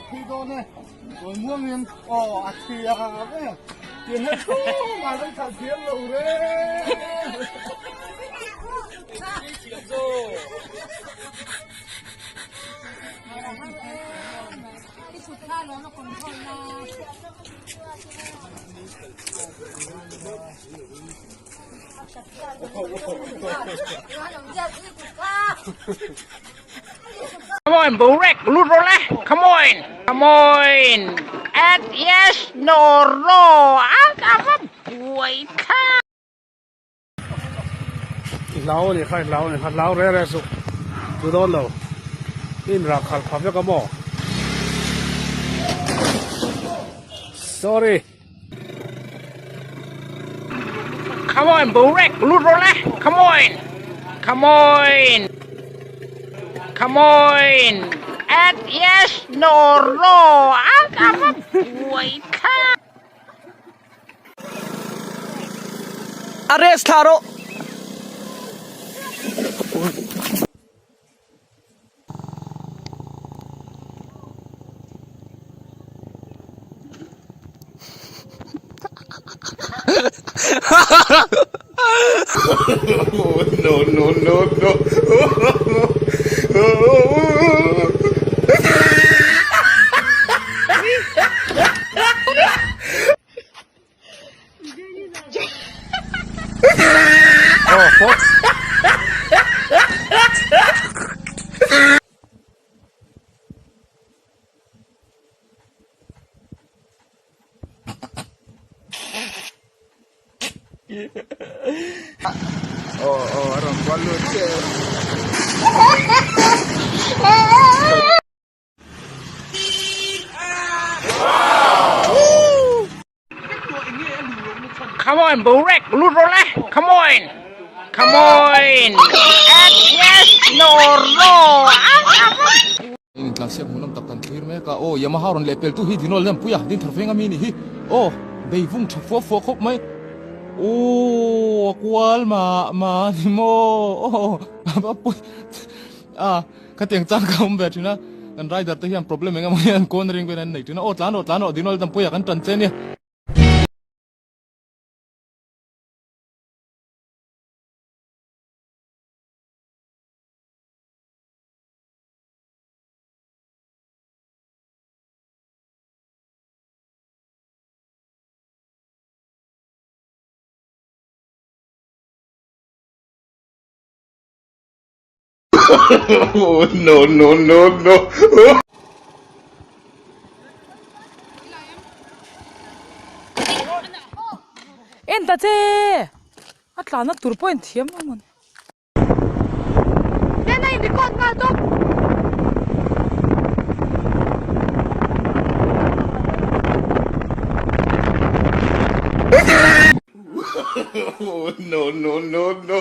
thui dawn e. Kawi muangin aw a thiam e. Tiang hian chhungah kan khalh thiam lo reng. Come on, Burek, Lurole, come on, come on. At yes, no, ro, at ava buai thlak. I hlau a ni kha, i hlau a ni kha, hlau reh reh suh, chu dawn lo, i inrah khalh pha vek a maw? Sorry. Come on, Burek, lut rawh le, come on, come on, come on, at yes, no, ro, at ava buai thlak. Arrest thla rawh. No no no no. Come on, Burek, lut rawh le, come on, come on, at yes, no, ro, In tlansiak hmuhnawm tak kan thlir mek a, aw Yamaha rawn lehpel tu hi Dinawl Lempuia Dinthar veng ami ni hi, aw beivung tha fua fua khawp mai, aw a kual mah mah a ni maw, aw a va pawi a khatiang chang ka awm ve thin a, kan rider te hian problem eng emaw hian cornering vel an nei thin a, aw tlan rawh tlan rawh Dinawl Lempuia kan tan che nia. No no no no. En ta che! A tlanna tur pawh in thiam lo maw ni. Then a in record nghal tawp. No no no no.